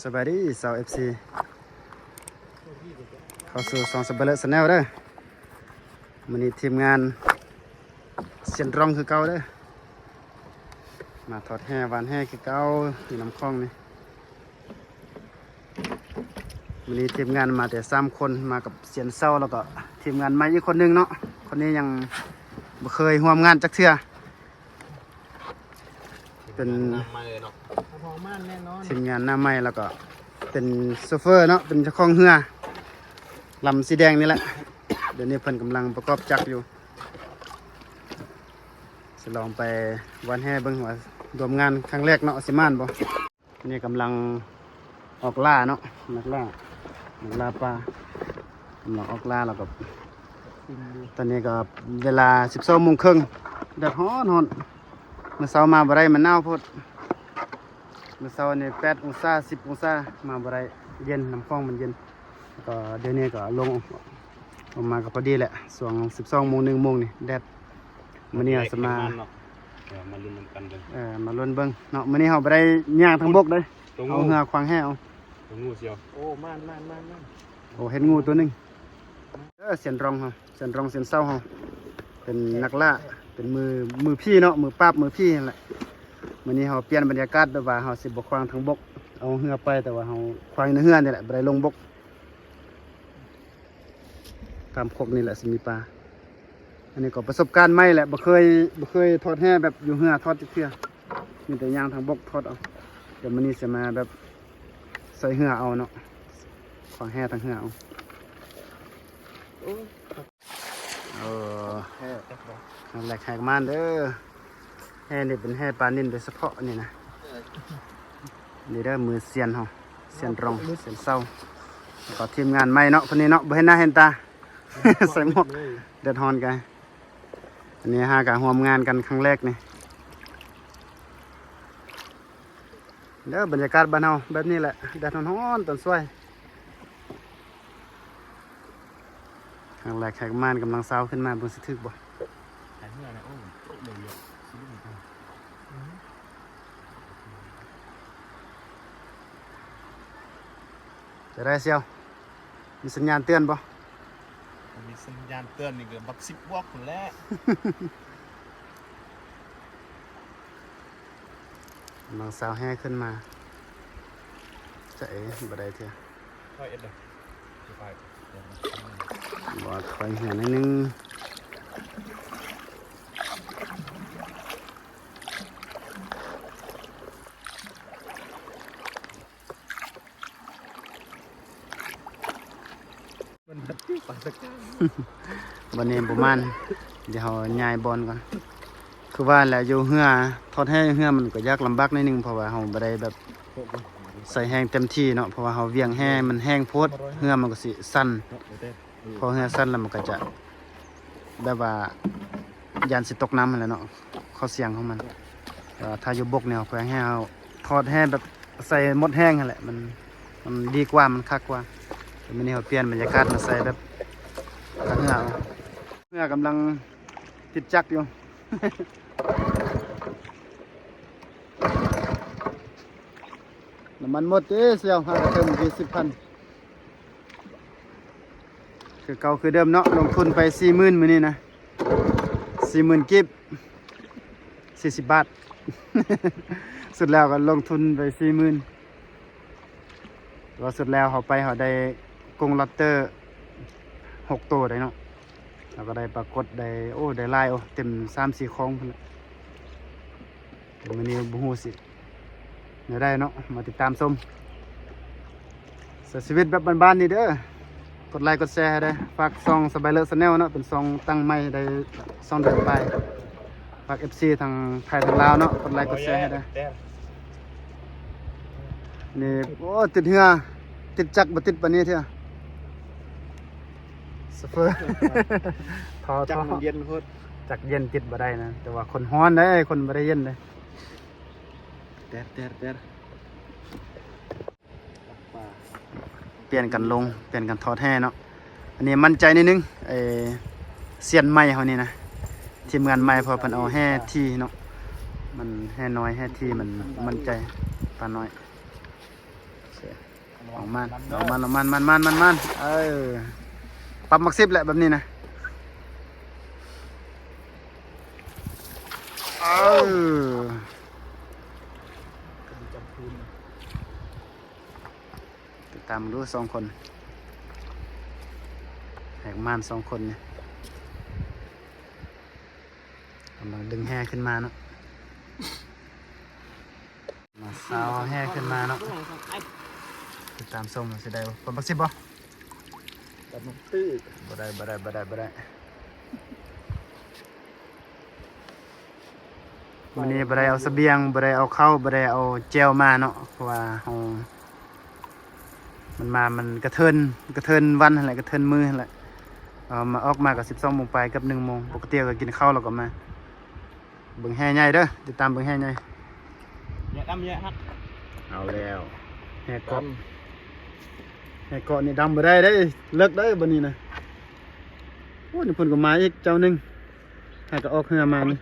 ສະບາຍດີຊາວເອັຟຊີ ເຂົ້າສູ່ຊ່ອງສະບາຍເລີແຊນແນວເດີ. ມື້ນີ້ທີມງານຊຽນຣອງຄືເກົ່າເດີ ມາທອດແຫຫວ່ານແຫຄືເກົ່າຢູ່ນ້ຳຂອງນີ້. ມື້ນີ້ທີມງານມາແຕ່ສາມຄົນ ມາກັບຊຽນເຊົາ ແລ້ວກໍທີມງານໃໝ່ອີກຄົນໜຶ່ງເນາະ. ຄົນນີ້ຍັງບໍ່ເຄີຍຮ່ວມງານຈັກເທື່ອ ເປັນ ທີມງານໜ້າໃໝ່ເນາະ ຮັບຮອງມາແນ່ນອນ ທີມງານໜ້າໃໝ່ ແລ້ວກໍເປັນໂຊເຟີເນາະ ເປັນເຈົ້າຂອງເຮືອລຳສີແດງນີ້ແຫຼະ. ດຽວນີ້ເພິ່ນກຳລັງປະກອບຈັກຢູ່ ຊິລອງໄປຫວ່ານແຫເບິ່ງວ່າຮ່ວມງານຄັ້ງແລກເນາະ ຊິມ່ານບໍ່. ນີ້ກຳລັງອອກລ່າເນາະ ນັກລ່າ ນັກລ່າປາ ກຳລັງອອກລ່າ ແລ້ວກໍ ຕອນນີ້ກໍເວລາສິບສອງໂມງເຄິ່ງ ແດດຮ້ອນໆ. ມື້ເຊົ້າມາບໍ່ໄດ້ ມັນໜາວໂພດ. ມື້ເຊົ້ານີ້ແປດອົງສາ ສິບອົງສາ ມາບໍ່ໄດ້ ເຢັນ ນ້ຳຂອງມັນເຢັນ. ກໍດຽວນີ້ກໍລົງ ອອກມາກໍພໍດີແຫຼະ ຊ່ວງສິບສອງໂມງ ໜຶ່ງໂມງນີ້ແດດ. ມື້ນີ້ເຮົາຊິມາ ເນາະ ເອີ ມາລຸ້ນນຳກັນເດີ ເອີ ມາລຸ້ນເບິ່ງເນາະ. ມື້ນີ້ເຮົາບໍ່ໄດ້ຍ່າງທາງບົກເດ້ ເອົາເຮືອຂວາງແຫເອົາ ໂຕງູສຽວ ໂອ້ ມານໆໆໆ ໂອ້ ເຫັນງູໂຕໜຶ່ງເດີ. ຊຽນຣອງເຮົາ ຊຽນຣອງ ຊຽນເຊົາເຮົາ ເປັນນັກລ່າ ເປັນມື ມືຜີເນາະ ມືປາບມືຜີຫັ້ນແຫຼະ. ມື້ນີ້ເຮົາປ່ຽນບັນຍາກາດ ແບບວ່າເຮົາຊິບໍ່ຂວາງທາງບົກ ເອົາເຮືອໄປ ແຕ່ວ່າເຮົາຂວາງໃນເຮືອນີ້ແຫຼະ ບໍ່ໄດ້ລົງບົກ. ຕາມຄົກນີ້ແຫຼະຊິມີປາ. ອັນນີ້ກໍປະສົບການໃໝ່ແຫຼະ ບໍ່ເຄີຍ ບໍ່ເຄີຍທອດແຫແບບຢູ່ເຮືອທອດຈັກເທື່ອ ມີແຕ່ຍ່າງທາງບົກທອດເອົາ. ດຽວມື້ນີ້ຊິມາແບບໃສ່ເຮືອເອົາເນາະ ຂວາງແຫທາງເຮືອເອົາ. ໂອ້ ແຮກແຮກມານເດີ. ແຫນີ້ເປັນແຫປານິນໂດຍສະເພາະນີ້ນະ. ນີ້ເດີ ມືຊຽນເຮົາ ຊຽນຣອງ ຊຽນເຊົາ ແລ້ວກໍທີມງານໃໝ່ເນາະ ຄົນນີ້ເນາະ ບໍ່ເຫັນໜ້າເຫັນຕາ ໃສ່ໝວກ ແດດຮ້ອນກະ. ອັນນີ້ຫາກະຮ່ວມງານກັນຄັ້ງແລກນີ້ເດີ. ບັນຍາກາດບ້ານເຮົາແບບນີ້ແຫຼະ ແດດຮ້ອນໆ ຕອນສວຍ. ຄັ້ງແລກແຂກມານກຳລັງຊາວຂຶ້ນມາ ເບິ່ງຊິຖືກບໍ່. ຈະໄດ້ຊຽວ ມີສັນຍານເຕືອນບໍ່? ມີສັນຍານເຕືອນນີ້ກໍບັກສິບບວກພຸ້ນແຫຼະ. ກຳລັງຊາວແຫ່ຂຶ້ນມາ. ຈະເອ ບໍ່ໄດ້ເທື່ອ. ບໍ່ ຖອຍເຮືອໜ້ອຍໜຶ່ງ. ບັດນີ້ປະມານ ດຽວເຮົາຍ້າຍບ່ອນກ່ອນ. ຄືວ່າແຫຼະ ຢູ່ເຮືອ ທອດແຫເຮືອມັນກໍຍາກລຳບາກໜ້ອຍໜຶ່ງ ເພາະວ່າເຮົາບໍ່ໄດ້ແບບໃສ່ແຮງເຕັມທີ່ເນາະ ເພາະວ່າເຮົາຫວ່ຽງແຫມັນແຮງໂພດ ເຮືອມັນກໍຊິສັ່ນ. ພໍເຮືອສັ່ນແລ້ວມັນກໍຈະແບບວ່າຢ້ານຊິຕົກນ້ຳຫັ້ນແຫຼະເນາະ ຂໍ້ສ່ຽງຂອງມັນ. ແຕ່ວ່າຖ້າຢູ່ບົກແນວແຂວງແຮງ ເຮົາທອດແຮແບບໃສ່ໝົດແຮງຫັ້ນແຫຼະ ມັນ ມັນດີກວ່າ ມັນຄັກກວ່າ. ແຕ່ມື້ນີ້ເຮົາປ່ຽນບັນຍາກາດມາໃສ່ແບບທາງເຮືອເອົາ. ເຮືອກຳລັງຕິດຈັກຢູ່ ນ້ຳມັນໝົດຕິ ຊຽວ ຫາກະເຕີມອີກສິບພັນ. ຄືເກົ່າຄືເດີມເນາະ ລົງທຶນໄປສີ່ໝື່ນມື້ນີ້ນະ ສີ່ໝື່ນກີບ ສີ່ສິບບາດ. ສຸດແລ້ວກໍລົງທຶນໄປສີ່ໝື່ນ ແຕ່ວ່າສຸດແລ້ວເຮົາໄປ ເຮົາໄດ້ກຸ້ງລັອບສເຕີຫົກໂຕໄດ້ເນາະ ແລ້ວກໍໄດ້ປາກົດ ໄດ້ ໂອ້ ໄດ້ຫຼາຍ ໂອ້ ເຕັມສາມສີ່ຂອງພຸ້ນແຫຼະ. ແຕ່ມື້ນີ້ບໍ່ຮູ້ຊິແນວໃດເນາະ ມາຕິດຕາມຊົມ ໃຊ້ຊີວິດແບບບ້ານໆນີ້ເດີ. ກົດໄລກົດແຊໃຫ້ເດີ ຝາກຊ່ອງສະບາຍເລີແຊນແນວເນາະ ເປັນຊ່ອງຕັ້ງໃໝ່ໄດ້ສອງເດືອນປາຍ. ຝາກເອັຟຊີທັງໄທທັງລາວເນາະ ກົດໄລກົດແຊໃຫ້ເດີ. ນີ້ ໂອ້ ຕິດເຮືອ ຕິດຈັກບໍ່ຕິດປານນີ້ເທື່ອ ໂຊເຟີ. ທ່ອ ຈັກມັນເຢັນໂພດ ຈັກເຢັນຕິດບໍ່ໄດ້ນະ ແຕ່ວ່າຄົນຮ້ອນເດ້ ຄົນບໍ່ໄດ້ເຢັນເດ້. ແຕດ ແຕດ ແຕດ ປ່ຽນກັນລົງ ປ່ຽນກັນທອດແຫເນາະ. ອັນນີ້ໝັ້ນໃຈໜ້ອຍໜຶ່ງ ເອີ ຊຽນໃໝ່ເຮົານີ້ນະ ທີມງານໃໝ່ ເພາະເພິ່ນເອົາແຫຖີ່ເນາະ ມັນແຫນ້ອຍແຫຖີ່ ມັນໝັ້ນໃຈ ປານ້ອຍ. ເສື້ອ ອອກມາ ອອກມາ ອອກມາ ມັນ ມັນ ມັນ ມັນ ມັນ ເອີ ປັບໝາກສິບແຫຼະແບບນີ້ນະ ເອີ ຕິດຕາມເບິ່ງດູສອງຄົນ ແຫກມ່ານສອງຄົນນີ້ ກຳລັງດຶງແຫຂຶ້ນມາເນາະ ມາຊາວແຫຂຶ້ນມາເນາະ ຕິດຕາມຊົມວ່າຊິໄດ້ບໍ່ ປາບັກສິບບໍ່ ປາບັກສິບ ບໍ່ໄດ້ ບໍ່ໄດ້ ບໍ່ໄດ້ ບໍ່ໄດ້ ມື້ນີ້ບໍ່ໄດ້ເອົາສະບຽງ ບໍ່ໄດ້ເອົາເຂົ້າ ບໍ່ໄດ້ເອົາແຈ່ວມາເນາະ ເພາະວ່າເຮົາ ມັນມາ ມັນກະເທີນ ກະເທີນວັນຫັ້ນແຫຼະ ກະເທີນມື້ຫັ້ນແຫຼະ ເອົາມາ ອອກມາກໍສິບສອງໂມງປາຍ ເກືອບໜຶ່ງໂມງ ປົກກະຕິກໍກິນເຂົ້າແລ້ວກໍມາ ເບິ່ງແຫໃຫຍ່ເດີ ຕິດຕາມເບິ່ງແຫໃຫຍ່ ແຫດຳແຫຮັກ ເອົາແລ້ວ ແຫເກາະ ດຳ ແຫເກາະນີ້ດຳບໍ່ໄດ້ເດ້ ເລິກເດ້ບັດນີ້ນະ ໂອ້ ນີ້ເພິ່ນກໍມາອີກເຈົ້າໜຶ່ງ ຫາກໍອອກເຮືອມານີ້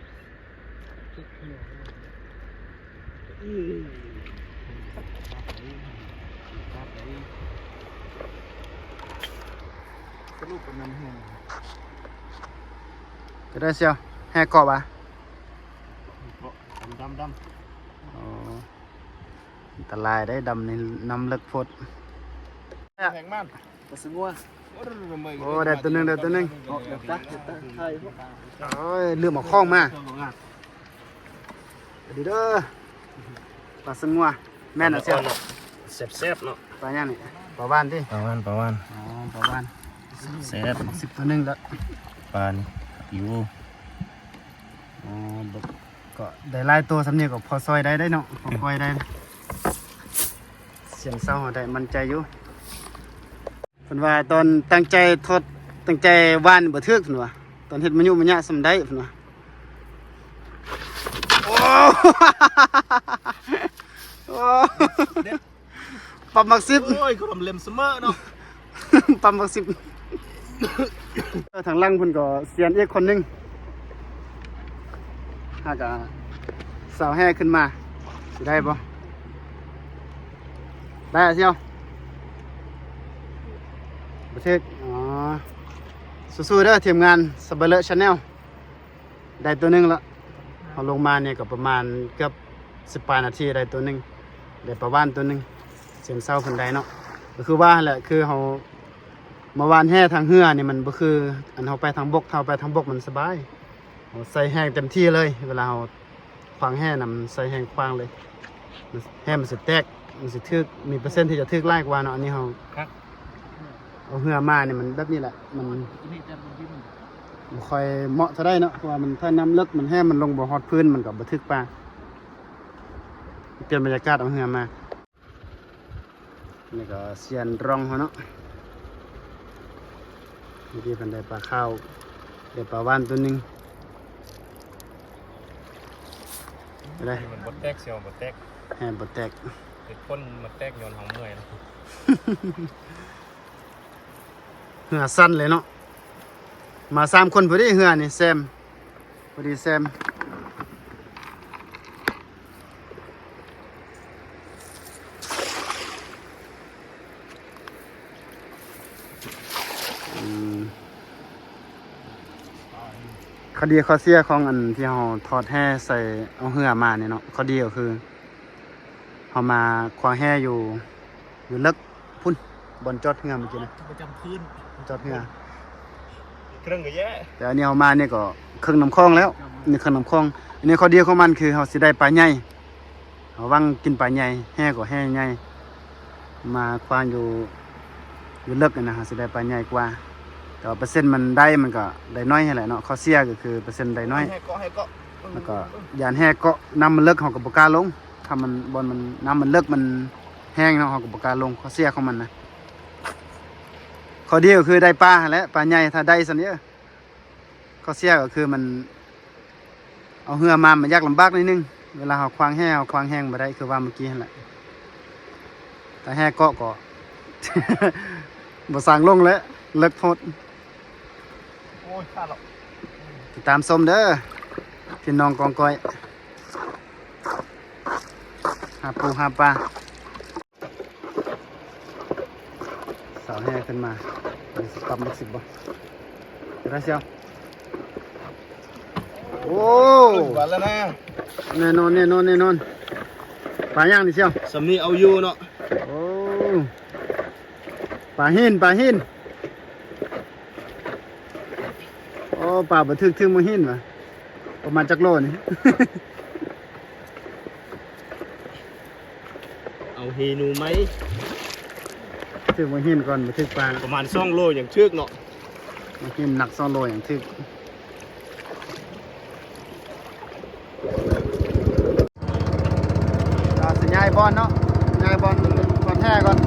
ສະຫຼຸບກໍນຳແຮງ ກໍໄດ້ສ່ຽວ ແຮກເກາະຫວາ ເກາະ ດຳ ດຳ ດຳ ອໍ ອັນຕະລາຍໄດ໋ ດຳໃນນ້ຳເລິກໂພດ ແຮງມັນ ປາສະງົວ ໂອ້ ໄດ້ຕົວໜຶ່ງ ໄດ້ຕົວໜຶ່ງ ໂອ້ຍ ລືມເອົາຂອງມາ ດີເດີ ປາສະງົວ ແມ່ນລະ ແຊບໆເນາະ ປາຫຍັງນີ້ ປາຫວ່ານຕິ ປາຫວ່ານ ປາຫວ່ານ ອໍ ປາຫວ່ານ ແຊບ ສິບຕົວໜຶ່ງລະ ປານີ້ ຢູ່ ອໍ ກໍໄດ້ຫຼາຍໂຕສ່ຳນີ້ກໍພໍຊ່ອຍໄດ້ເດ້ເນາະ ພໍຊ່ອຍໄດ້ ສ່ຽງເຊົາເຮົາໄດ້ໝັ້ນໃຈຢູ່. ເພິ່ນວ່າຕອນຕັ້ງໃຈທອດ ຕັ້ງໃຈຫວ່ານບໍ່ຖືກ ເພິ່ນວ່າ ຕອນເຮັດມະຍຸມະຍະສ່ຳໃດ ເພິ່ນວ່າ ໂອ້ ໂອ້ ປັບໝາກສິບ ໂອ້ຍ ກໍລຳເລັມສະເໝີເນາະ ປັບໝາກສິບ ເອີ ທາງຫຼັງເພິ່ນກໍຊຽນອີກຄົນໜຶ່ງ ຫາກະສາວແຫ່ຂຶ້ນມາ ຊິໄດ້ບໍ່? ໄດ້ ສ່ຽວ ບໍ່ຖືກ ອໍ ສູ້ໆເດີ ທີມງານ Spider Channel ໄດ້ຕົວໜຶ່ງລະ ເຮົາລົງມານີ້ກໍປະມານເກືອບສິບປາຍນາທີ ໄດ້ຕົວໜຶ່ງ ໄດ້ປາຫວ່ານຕົວໜຶ່ງ ເຊນເຊົາເພິ່ນໄດ້ເນາະ ກໍຄືວ່າຫັ້ນແຫຼະ ຄືເຮົາມາຫວ່ານແຫທາງເຮືອນີ້ ມັນບໍ່ຄືອັນເຮົາໄປທາງບົກ ຖ້າເຮົາໄປທາງບົກມັນສະບາຍ ເຮົາໃສ່ແຮງເຕັມທີ່ເລີຍ ເວລາເຮົາ ຂວາງແຫນຳ ໃສ່ແຮງຂວາງເລີຍ ແຫມັນຊິແຕກ ມັນຊິຖືກ ມີເປີເຊັນທີ່ຈະຖືກຫຼາຍກວ່າເນາະ ອັນນີ້ເຮົາເອົາເຮືອມານີ້ ມັນແບບນີ້ແຫຼະ ມັນບໍ່ຄ່ອຍເໝາະເທົ່າໃດເນາະ ເພາະວ່າມັນ ຖ້ານ້ຳເລິກ ມັນ ແຫມັນລົງບໍ່ຮອດພື້ນ ມັນກໍບໍ່ຖືກປາ ປ່ຽນບັນຍາກາດເອົາເຮືອມາ. ນີ້ກໍຊຽນຣອງເຮົາເນາະ ເມື່ອກີ້ເພິ່ນໄດ້ປາຂາວ ໄດ້ປາຫວ່ານຕົວໜຶ່ງ ໄດ້ ມັນບໍ່ແຕກ ສ່ຽວ ມັນບໍ່ແຕກ ແຮງບໍ່ແຕກ ເຮັດຜົນມັນແຕກຍ້ອນເຮົາເມື່ອຍ ເຮືອສັ່ນເລີຍເນາະ ມາສາມຄົນພໍດີ ເຮືອນີ້ແຊມ ພໍດີແຊມ ອືມ ຂໍ້ດີຂໍ້ເສຍຂອງອັນທີ່ເຮົາທອດແຫໃສ່ເອົາເຮືອມານີ້ເນາະ ຂໍ້ດີກໍຄືເຮົາມາຂວາງແຫຢູ່ ຢູ່ເລິກ ພຸ້ນ ບ່ອນຈອດເຮືອມື້ກີ້ນະ ປະຈຳພື້ນ ຈອດເຮືອ ເຄິ່ງກໍແຍ່ ແຕ່ອັນນີ້ເຮົາມານີ້ກໍເຄິ່ງນ້ຳຂອງແລ້ວ ນີ້ເຄິ່ງນ້ຳຂອງ ອັນນີ້ຂໍ້ດີຂອງມັນຄືເຮົາຊິໄດ້ປາໃຫຍ່ ເຮົາຫວັງກິນປາໃຫຍ່ ແຫກໍແຫໃຫຍ່ ມາຄວາງຢູ່ ຢູ່ເລິກນີ້ນະ ເຮົາຊິໄດ້ປາໃຫຍ່ກວ່າ ແຕ່ວ່າເປີເຊັນມັນໄດ້ມັນກໍໄດ້ໜ້ອຍຫັ້ນແຫຼະເນາະ ຂໍ້ເສຍກໍຄືເປີເຊັນໄດ້ໜ້ອຍ ແຮເກາະ ແຮເກາະ ແລ້ວກໍຢ້ານແຫເກາະ ນ້ຳມັນເລິກເຮົາກໍບໍ່ກ້າລົງ ຖ້າມັນ ບ່ອນມັນ ນ້ຳມັນເລິກມັນແຮງເນາະ ເຮົາກໍບໍ່ກ້າລົງ ຂໍ້ເສຍຂອງມັນນະ ຂໍ້ດີກໍຄືໄດ້ປາຫັ້ນແຫຼະ ປາໃຫຍ່ ຖ້າໄດ້ຊັ້ນເດີ ຂໍ້ເສຍກໍຄືມັນ ເອົາເຮືອມາ ມັນຢາກລຳບາກໜ້ອຍໜຶ່ງ ເວລາເຮົາຂວາງແຫ ເຮົາຂວາງແຮງບໍ່ໄດ້ ຄືວ່າມື້ກີ້ຫັ້ນແຫຼະ ຖ້າແຫເກາະກໍ ບໍ່ສ້າງລົງແຫຼະ ເລິກໂພດ ໂອ້ຍ ຂາດແລ້ວ ຕິດຕາມຊົມເດີ ພີ່ນ້ອງກອງກ້ອຍ ຫາປູຫາປາ. ເອົາແຫ່ຂຶ້ນມາ ເອົາສິປັບເບັກສິບບໍ່ ຈະໄດ້ຊຽວ. ໂອ້ ບາດແລ້ວນະ ແນ່ນອນ ແນ່ນອນ ແນ່ນອນ. ປາຫຍັງນີ້ຊຽວ? ສ່ຳນີ້ເອົາຢູ່ເນາະ. ໂອ້ ປາຫີນ ປາຫີນ. ໂອ້ ປາບໍ່ຖືກ ຖືກໝາກຫີນຫວາ. ປະມານຈັກໂລນີ້? ເອົາຫີນູໄມ້ ຖືກໝາກຫີນກ່ອນ ບໍ່ຖືກປາ. ປະມານສອງໂລຍັງຖືກເນາະ ໝາກຫີນໜັກສອງໂລຍັງຖືກ. ກໍຊິຍ້າຍບ່ອນເນາະ ຍ້າຍບ່ອນ ບ່ອນແທ້ກ່ອນ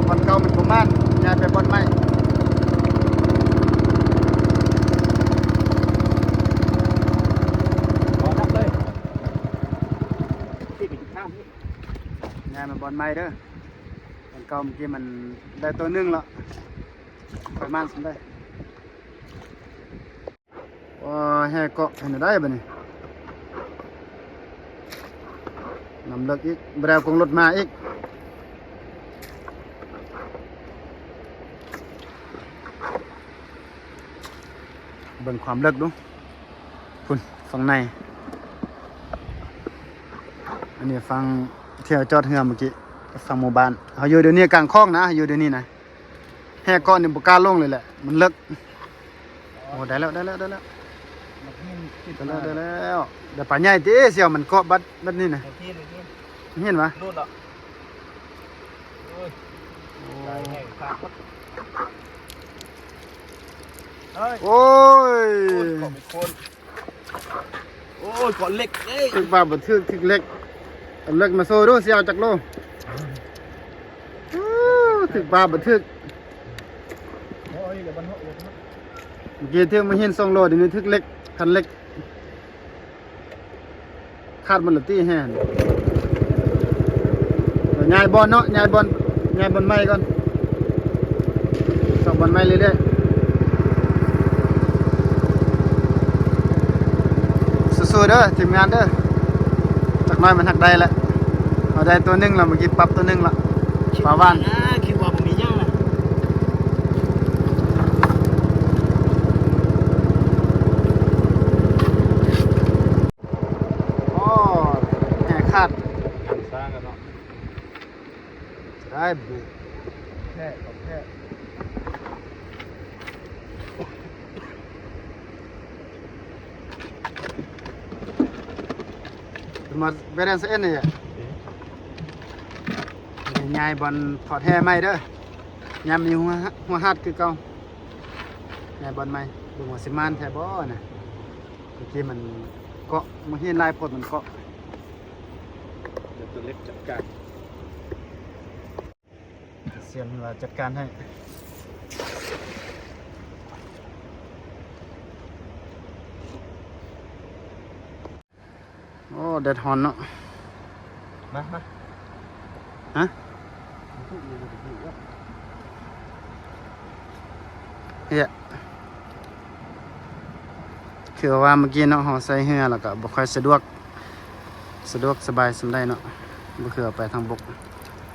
ບ່ອນເກົ່າມັນບໍ່ໝານ ຍ້າຍໄປບ່ອນໃໝ່. ຍ້າຍມາບ່ອນໃໝ່ເດີ ບ່ອນເກົ່າເມື່ອກີ້ມັນໄດ້ໂຕໜຶ່ງແລ້ວ ປະມານສ່ຳໃດ. ໂອ້ຍ ແຫ່ເກາະເຮັດແນວໃດບາດນີ້ ນ້ຳເລິກອີກ ບໍ່ໄດ້ເອົາກົງລົດມາອີກ. ເບິ່ງຄວາມເລິກດູ ພຸ້ນ ຝັ່ງໃນ ອັນນີ້ຝັ່ງທີ່ເຮົາຈອດເຮືອເມື່ອກີ້ ຝັ່ງໝູ່ບ້ານ. ເຮົາຢູ່ດຽວນີ້ກາງຂອງນະ ເຮົາຢູ່ດຽວນີ້ນະ. ແຫ່ເກາະນີ້ບໍ່ກ້າລົງເລີຍແຫຼະ ມັນເລິກ. ໂອ້ ໄດ້ແລ້ວ ໄດ້ແລ້ວ ໄດ້ແລ້ວ ໄດ້ແລ້ວ ໄດ້ແລ້ວ. ໄດ້ປາໃຫຍ່ຕິ ສ່ຽວ ມັນເກາະບັດ ບັດນີ້ນະ ເຫັນຫວາ? ໂອ້ຍ ໂອ້ຍ ໂອ້ຍ ເກາະເປັນໂຄນ. ໂອ້ຍ ເກາະເຫຼັກເດ້ ຖືກປາບໍ່ຖືກ ຖືກເຫຼັກ. ເອົາເຫຼັກມາໂຊດູ ຊິເອົາຈັກໂລ. ໂອ້ ຖືກປາບໍ່ຖືກ. ເມື່ອກີ້ຖືກໝາກຫີນສອງໂລ ດຽວນີ້ຖືກເຫຼັກ ຄັນເຫຼັກ ຂາດໝົດລະຕິແຫ່. ຍ້າຍບ່ອນເນາະ ຍ້າຍບ່ອນ ຍ້າຍບ່ອນໃໝ່ກ່ອນ ຊອກບ່ອນໃໝ່ເລື້ອຍໆ. ສູ້ໆເດີທີມງານເດີ ຈັກໜ້ອຍມັນຮັກໄດ້ແຫຼະ. ເຮົາໄດ້ໂຕໜຶ່ງແລ້ວ ເມື່ອກີ້ປັບໂຕໜຶ່ງລະ ປາຫວ່ານ. ຄິດວ່າບໍ່ມີຫຍັງລະ. ໂອ້ ແຫ່ຂາດ ສ້າງກັນເນາະ ຈະໄດ້ເບຣກແທ້ຂອງແທ້. ມາແວ່ນສະເອັນນີ້ ຍ້າຍບ່ອນຖອດແຫ່ໃໝ່ເດີ ຍາມມີຫົວ ຫົວຫາດຄືເກົ່າ ຍ້າຍບ່ອນໃໝ່. ເບິ່ງວ່າຊິໝານແທ້ບໍ່ນະ ເມື່ອກີ້ມັນເກາະ ມັນເຫັນຫຼາຍໂພດ ມັນເກາະ. ດຽວຕົວເລັກຈັດການ ສຽນວ່າຈັດການໃຫ້. ໂອ້ ແດດຮ້ອນເນາະ ມາ ມາ ຮະ ເອີ ຄືວ່າເມື່ອກີ້ເນາະ ເຮົາໃຊ້ເຮືອແລ້ວກໍບໍ່ຄ່ອຍສະດວກ ສະດວກສະບາຍສ່ຳໃດເນາະ ບໍ່ຄືເອົາໄປທາງບົກ.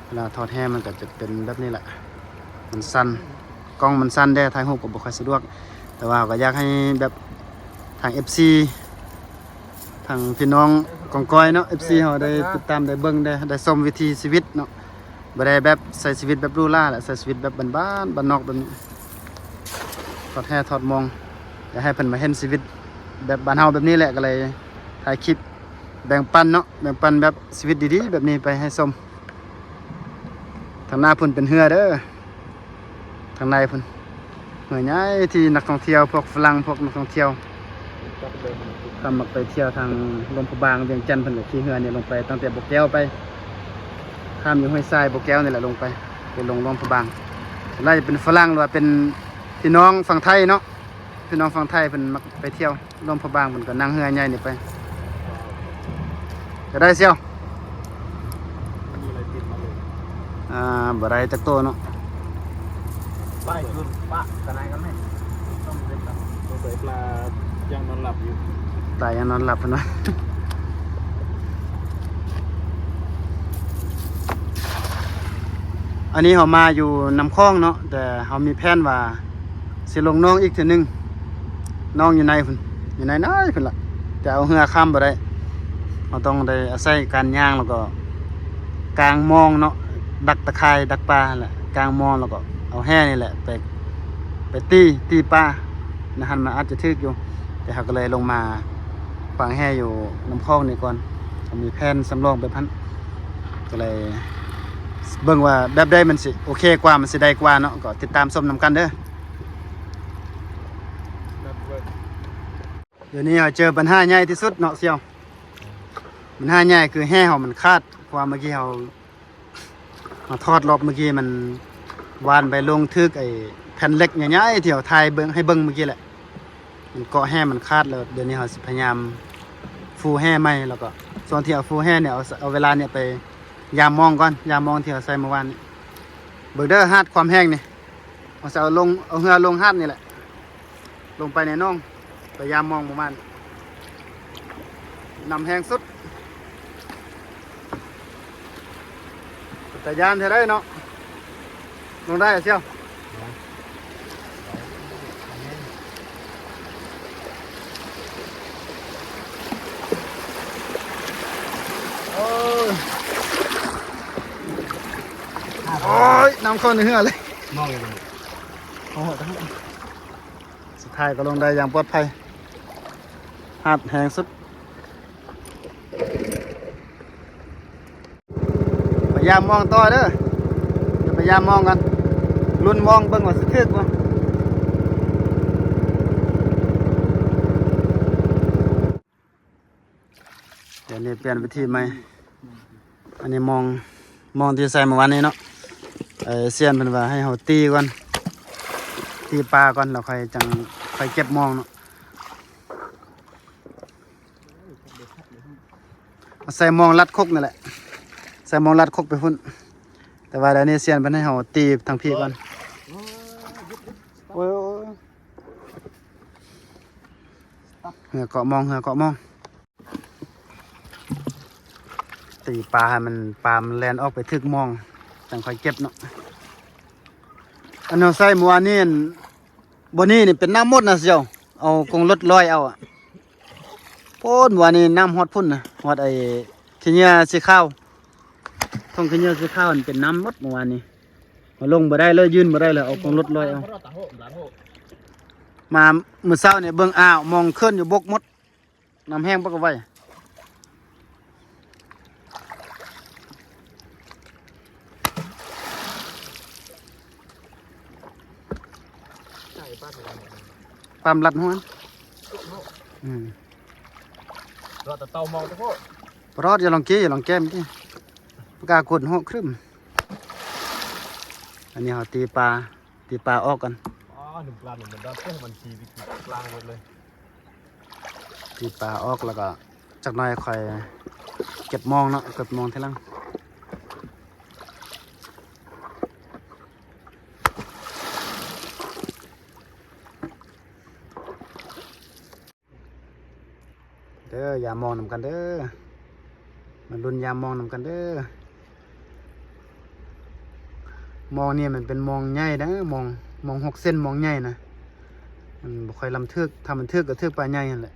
ເວລາຖອດແຫ່ມັນກໍຈະເປັນແບບນີ້ແຫຼະ ມັນສັ່ນ ກ້ອງມັນສັ່ນແດ່ ຖ່າຍຮູບກໍບໍ່ຄ່ອຍສະດວກ. ແຕ່ວ່າເຮົາກໍຢາກໃຫ້ແບບທາງເອັຟຊີ ທາງພີ່ນ້ອງກອງກອຍເນາະ ເອັຟຊີເຮົາໄດ້ຕິດຕາມ ໄດ້ເບິ່ງ ໄດ້ ໄດ້ຊົມວິຖີຊີວິດເນາະ ບໍ່ໄດ້ແບບໃຊ້ຊີວິດແບບຫຼູຫຼາແຫຼະ ໃຊ້ຊີວິດແບບບ້ານໆ ບ້ານນອກແບບນີ້ ຖອດແຫ່ຖອດມອງ ຢາກໃຫ້ເພິ່ນມາເຫັນຊີວິດແບບບ້ານເຮົາແບບນີ້ແຫຼະ ກໍເລີຍຖ່າຍຄລິບ ແບ່ງປັນເນາະ ແບ່ງປັນແບບຊີວິດດີໆ ແບບນີ້ໄປໃຫ້ຊົມ. ທາງໜ້າພຸ້ນເປັນເຮືອເດີ ທາງໃນພຸ້ນ ເຮືອໃຫຍ່ທີ່ນັກທ່ອງທ່ຽວ ພວກຝຣັ່ງ ພວກນັກທ່ອງທ່ຽວ ຖ້າມັກໄປທ່ຽວທາງຫຼວງພະບາງ ວຽງຈັນ ເພິ່ນກໍຂີ່ເຮືອນີ້ລົງໄປ ຕັ້ງແຕ່ບໍ່ແກ້ວໄປ ຂ້າມຢູ່ຫ້ວຍຊາຍ ບໍ່ແກ້ວນີ້ແຫຼະ ລົງໄປ ໄປລົງຫຼວງພະບາງ. ສ່ວນຫຼາຍຈະເປັນຝຣັ່ງ ຫຼືວ່າເປັນພີ່ນ້ອງຝັ່ງໄທເນາະ ພີ່ນ້ອງຝັ່ງໄທເພິ່ນມັກໄປທ່ຽວ ຫຼວງພະບາງ ເພິ່ນກໍນັ່ງເຮືອໃຫຍ່ນີ້ໄປ ຈະໄດ້ຊຽວ. ອ່າ ບໍ່ໄດ້ຈັກໂຕເນາະ ໄປຈຸນປະຕະໄນກັນແມ່ ຕ້ອງເປັນ ສົງໄສປາຍັງນອນຫຼັບຢູ່ ປາຍັງນອນຫຼັບເນາະ. ອັນນີ້ເຮົາມາຢູ່ນ້ຳຂອງເນາະ ແຕ່ເຮົາມີແຜນວ່າຊິລົງໜອງອີກເທື່ອໜຶ່ງ. ໜອງຢູ່ໃນພຸ້ນ ຢູ່ໃນນ້ອຍພຸ້ນລະ ແຕ່ເອົາເຮືອຂ້າມບໍ່ໄດ້. ເຮົາຕ້ອງໄດ້ອາໄສການຍ່າງ ແລ້ວກໍກາງມອງເນາະ ດັກຕະຂ່າຍ ດັກປາຫັ້ນແຫຼະ ກາງມອງ ແລ້ວກໍເອົາແຫນີ້ແຫຼະໄປ ໄປຕີ ຕີປາໃນຫັ້ນ ມັນອາດຈະຖືກຢູ່. ແຕ່ເຮົາກໍເລີຍລົງມາຂວາງແຫຢູ່ນ້ຳຂອງນີ້ກ່ອນ ເຮົາມີແຜນສຳລອງແບບຫັ້ນ ກໍເລີຍເບິ່ງວ່າແບບໃດມັນຊິໂອເຄກວ່າ ມັນຊິໄດ້ກວ່າເນາະ. ກໍຕິດຕາມຊົມນຳກັນເດີ. ດຽວນີ້ເຮົາເຈີບັນຫາໃຫຍ່ທີ່ສຸດເນາະສ່ຽວ. ບັນຫາໃຫຍ່ຄືແຫເຮົາມັນຂາດ ເພາະວ່າເມື່ອກີ້ເຮົາ ເຮົາຖອດລອບເມື່ອກີ້ ມັນຫວ່ານໄປລົງຖືກໄອ້ແຜ່ນເຫຼັກໃຫຍ່ໆ ທີ່ເຮົາຖ່າຍເບິ່ງ ໃຫ້ເບິ່ງເມື່ອກີ້ແຫຼະ ມັນເກາະແຫມັນຂາດ. ແລ້ວດຽວນີ້ເຮົາຊິພະຍາຍາມຟູແຫໃໝ່ ແລ້ວກໍຊ່ວງທີ່ເຮົາຟູແຫນີ້ ເອົາ ເອົາເວລານີ້ໄປຢາມມອງກ່ອນ ຢາມມອງທີ່ເຮົາໃສ່ເມື່ອວານນີ້. ເບິ່ງເດີ ຫາດຄວາມແຮງນີ້ ເຮົາຊິເອົາລົງ ເອົາເຮືອລົງຫາດນີ້ແຫຼະ ລົງໄປໃນໜອງ ໄປຢາມມອງປະມານ ນ້ຳແຮງສຸດ ເປັນຕາຢ້ານແທ້ໃດເນາະ. ລົງໄດ້ຊຽວ. ໂອ້ຍ ໂອ້ຍ ນ້ຳເຂົ້າໃນເຮືອເລີຍ ມອງຢູ່ ໂອ້ໂຫ ສຸດທ້າຍກໍລົງໄດ້ຢ່າງປອດໄພ ຫາດແຮງສຸດ. ໄປຢາມມອງຕໍ່ເດີ ດຽວໄປຢາມມອງກັນ ລຸ້ນມອງເບິ່ງວ່າຊິຖືກບໍ່. ດຽວນີ້ປ່ຽນວິທີໃໝ່ ອັນນີ້ມອງ ມອງທີ່ໃສ່ເມື່ອວານນີ້ເນາະ. ເອີ ຊຽນເພິ່ນວ່າໃຫ້ເຮົາຕີກ່ອນ ຕີປາກ່ອນ ແລ້ວຄ່ອຍຈັ່ງ ຄ່ອຍເກັບມອງເນາະ. ເອົາໃສ່ມອງລັດຄົກນີ້ແຫຼະ ໃສ່ມອງລັດຄົກໄປພຸ້ນ. ແຕ່ວ່າດຽວນີ້ຊຽນເພິ່ນໃຫ້ເຮົາຕີທາງພີ້ກ່ອນ. ໂອ້ຍ ໂອ້ຍ ເຮືອເກາະມອງ ເຮືອເກາະມອງ. ຕີປາໃຫ້ມັນ ປາມັນແລ່ນອອກໄປຖືກມອງ ຈັ່ງຄ່ອຍເກັບເນາະ. ອັນເຮົາໃສ່ມື້ວານນີ້ ອັນ ບ່ອນນີ້ນີ້ເປັນນ້ຳໝົດນະສ່ຽວ ເອົາກົງລົດລອຍເອົາອະ. ໂພດ ມື້ວານນີ້ນ້ຳຮອດພຸ້ນນະ ຮອດໄອ້ຂີ້ເຫຍື້ອສີຂາວ ທົ່ງຂີ້ເຫຍື້ອສີຂາວ ມັນເປັນນ້ຳໝົດມື້ວານນີ້. ເຮົາລົງບໍ່ໄດ້ເລີຍ ຢືນບໍ່ໄດ້ເລີຍ ເອົາກົງລົດລອຍເອົາ. ມາມື້ເຊົ້ານີ້ເບິ່ງ ອ້າວ ມອງເຄື່ອນຢູ່ບົກໝົດ ນ້ຳແຫ້ງບັກກະໄວ. ປ້ຳລັດຫົວ. ອືມ ລອດຕະເຕົາມອງຕະໂພ. ບໍ່ລອດ ຢ່າລອງເກ ຢ່າລອງແກ້ມຕິ ປາກາກົດຫົວຄຶມ. ອັນນີ້ເຮົາຕີປາ ຕີປາອອກກ່ອນ. ອໍ ໜຶ່ງປານມັນດອດເດ້ ມັນຂີ່ໄປກິນປາງໝົດເລີຍ. ຕີປາອອກ ແລ້ວກໍຈັກໜ້ອຍຄ່ອຍເກັບມອງເນາະ ເກັບມອງທີຫຼັງ. ເດີ ຢາມມອງນຳກັນເດີ ມາລຸ້ນຢາມມອງນຳກັນເດີ. ມອງນີ້ມັນເປັນມອງໃຫຍ່ນະ ມອງ ມອງຫົກເຊັນ ມອງໃຫຍ່ນະ ມັນບໍ່ຄ່ອຍລຳຖືກ ຖ້າມັນຖືກກໍຖືກປາໃຫຍ່ຫັ້ນແຫຼະ.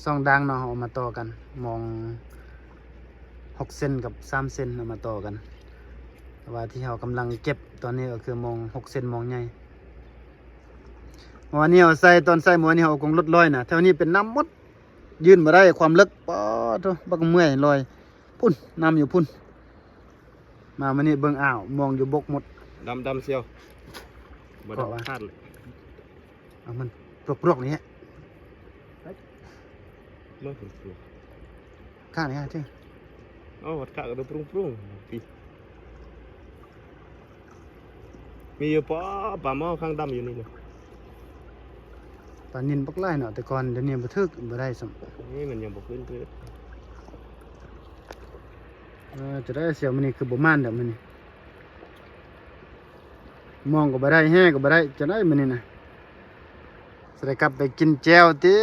ສອງດ່າງເນາະ ເຮົາເອົາມາຕໍ່ກັນ ມອງຫົກເຊັນກັບສາມເຊັນ ເອົາມາຕໍ່ກັນ. ແຕ່ວ່າທີ່ເຮົາກຳລັງເກັບຕອນນີ້ກໍຄືມອງຫົກເຊັນ ມອງໃຫຍ່. ເມື່ອວານນີ້ເຮົາໃສ່ ຕອນໃສ່ເມື່ອວານນີ້ເຮົາເອົາກົງລົດລອຍນະ ແຖວນີ້ເປັນນ້ຳໝົດ ຢືນບໍ່ໄດ້ ຄວາມເລິກ ປາດໂທ້ ບັກເມື່ອຍລອຍ ພຸ້ນ ນ້ຳຢູ່ພຸ້ນ. ມາມື້ນີ້ເບິ່ງ ອ້າວ ມອງຢູ່ບົກໝົດ. ດຳ ດຳສ່ຽວ ບໍ່ດຳຂາດເລີຍ. ເອົາມັນປວກໆນີ້ແຮະ ມາເຫັນຕົວ ຂ້າງນີ້ຮະເຈົ້າ. ເອົາວັດຂາກໍໂດປຸງໆ ປີ ມີຢູ່ປະ ປາໝໍ້ຂ້າງດຳຢູ່ນີ້ນະ. ປານິນບັກຫຼາຍເນາະ ແຕ່ກ່ອນ ດຽວນີ້ບໍ່ຖືກ ບໍ່ໄດ້ຊ້ຳ. ນີ້ມັນຍັງບໍ່ຂຶ້ນຄື. ເອີ ຈະໄດ້ສ່ຽວມື້ນີ້ຄືບໍ່ໝານດອກມື້ນີ້ ມອງກໍບໍ່ໄດ້ ແຫກໍບໍ່ໄດ້ ຈະໄດ້ມື້ນີ້ນະ. ຈະໄດ້ກັບໄປກິນແຈ່ວຕິ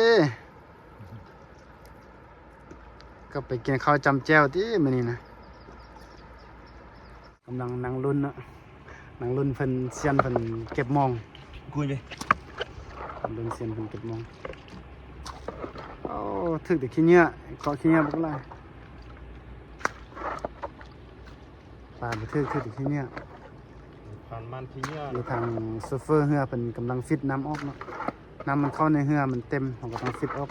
ກັບໄປກິນເຂົ້າຈ້ຳແຈ່ວຕິມື້ນີ້ນະ. ກຳລັງນັ່ງລຸ້ນເນາະ ນັ່ງລຸ້ນເພິ່ນ ຊຽນເພິ່ນເກັບມອງ ກຸຍເດ້ ລຸ້ນຊຽນເພິ່ນເກັບມອງ. ໂອ້ ຖືກແຕ່ຂີ້ເຫຍື້ອ ເກາະຂີ້ເຫຍື້ອບັກຫຼາຍ ປາບໍ່ຖືກ ຖືກແຕ່ຂີ້ເຫຍື້ອ ຜ່ານມານຂີ້ເຫຍື້ອ. ຢູ່ທາງໂຊເຟີເຮືອເພິ່ນກຳລັງຟິດນ້ຳອອກເນາະ ນ້ຳມັນເຂົ້າໃນເຮືອມັນເຕັມ ເຮົາກໍຕ້ອງຟິດອອກ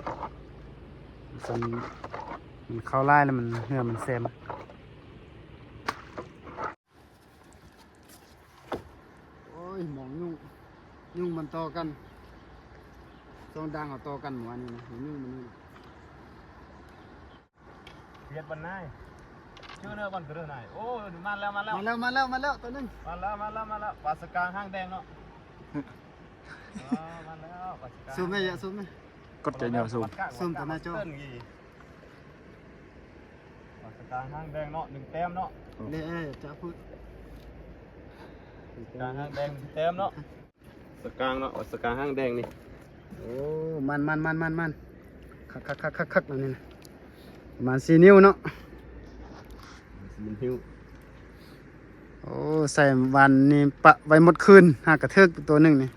ຊັ້ນມັນເຂົ້າຫຼາຍແລ້ວມັນ ເຮືອມັນແຊມ. ໂອ້ຍ ມອງຍຸງ ຍຸງມັນຕໍ່ກັນ ສອງດ່າງເອົາຕໍ່ກັນມື້ວານນີ້ນະ ຍຸງມັນນີ້. ເຮັດບັນນາຍ ຊື່ເດີບັນກະເດີນາຍ. ໂອ້ ມາແລ້ວ ມາແລ້ວ ມາແລ້ວ ມາແລ້ວ ມາແລ້ວ ຕົວໜຶ່ງ ມາແລ້ວ ມາແລ້ວ ມາແລ້ວ. ປາສະກາງຫາງແດງເນາະ ອໍ ມາແລ້ວ ປາສະກາງ ຊູມແມ່ ຊູມແມ່ ກົດໃຈຫຍໍ້ ຊູມ ຊູມຕໍ່ໜ້າຈໍ. ປາສະກາງຫາງແດງເນາະ ໜຶ່ງແຕ້ມເນາະ ເດ້ ເອີ ຈະພຸດ ປາສະກາງຫາງແດງໜຶ່ງແຕ້ມເນາະ. ສະກາງເນາະ ປາສະກາງຫາງແດງນີ້. ໂອ້ ມັນໆໆໆໆ ຄັກໆໆໆ ອັນນີ້ນະ ປະມານສີ່ນິ້ວເນາະ ສີ່ນິ້ວ. ໂອ້ ໃສ່ວັນນີ້ປະໄວ້ໝົດຄືນ ຫາກະຖືກຕົວໜຶ່ງນີ້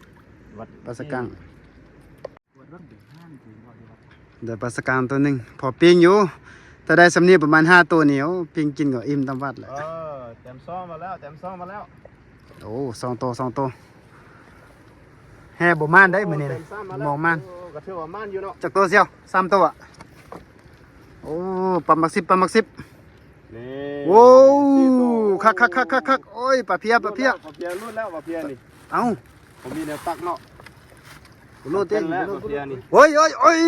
ປາສະກາງ. ໄດ້ປາສະກາງຕົວໜຶ່ງ ພໍປີ້ງຢູ່ ຖ້າໄດ້ສ່ຳນີ້ປະມານຫ້າໂຕນີ້ ໂອ້ ປີ້ງກິນກໍອີ່ມຕາມວັດແຫຼະ. ເອີ ແຕ້ມສອງມາແລ້ວ ແຕ້ມສອງມາແລ້ວ. ໂອ້ ສອງໂຕ ສອງໂຕ ແຮ່ບໍ່ມານໄດ໋ມື້ນີ້ນະ ມອງມານ ໂອ້ ກໍຖືວ່າມານຢູ່ເນາະ. ຈັກໂຕສ່ຽວ ສາມໂຕອະ. ໂອ້ ປາໝາກສິບ ປາໝາກສິບ ນີ້. ໂອ້ ສີ່ໂຕ ຄັກໆໆໆໆ. ໂອ້ຍ ປາເພຍ ປາເພຍ ປາເພຍຫຼຸດແລ້ວ ປາເພຍນີ້. ເອົ້າ ບໍ່ມີແນວຕັກເນາະ ບໍ່ໂລດຕິ ບໍ່ໂລດຕິ ບໍ່ໂລດຕິ ບໍ່ໂລດຕິ. ໂອ້ຍ ໂອ້ຍ ໂອ້ຍ